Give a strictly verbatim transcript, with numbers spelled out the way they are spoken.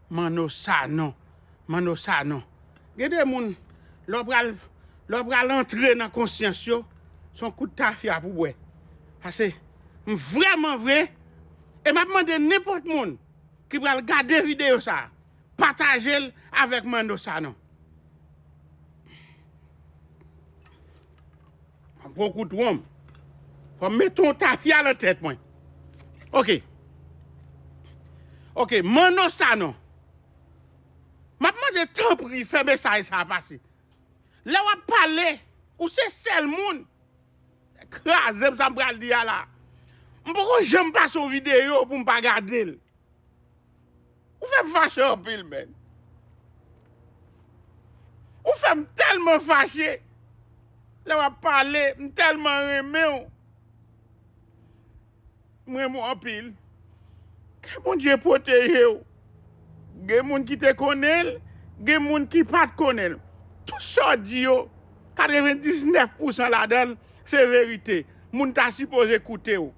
Manno Sanon. Manno Sanon. Gen de moun, lè w pral, lè w pral antre nan konsyans yo, se yon kout tafya pou bwè. Pase, m vrèman vre, e m ap mande nenpòt moun ki pral gade videyo sa a, pataje l avèk Manno Sanon. Mwen pran kout wonm. Fò m mete yon tafya nan tèt mwen. Ok. Ok, Manno Sanon. M ap mande tanpri fè mesaj sa a pase. Lè w ap pale, ou se sèl moun. Kraze m sa m pral di a la. M poko janm pase yon videyo pou m pa gade l. Ou fè m fache anpil, menn. Ou fè m tèlman fache. Lè w ap pale, m tèlman renmen w. M renmen w anpil. Ke Bondye pwoteje w. Gen moun ki te konnen l, gen moun ki pa t konnen l. Tout sa w di yo, katrevendiznèf pousan ladan l, se verite. Moun ta sipoze koute w.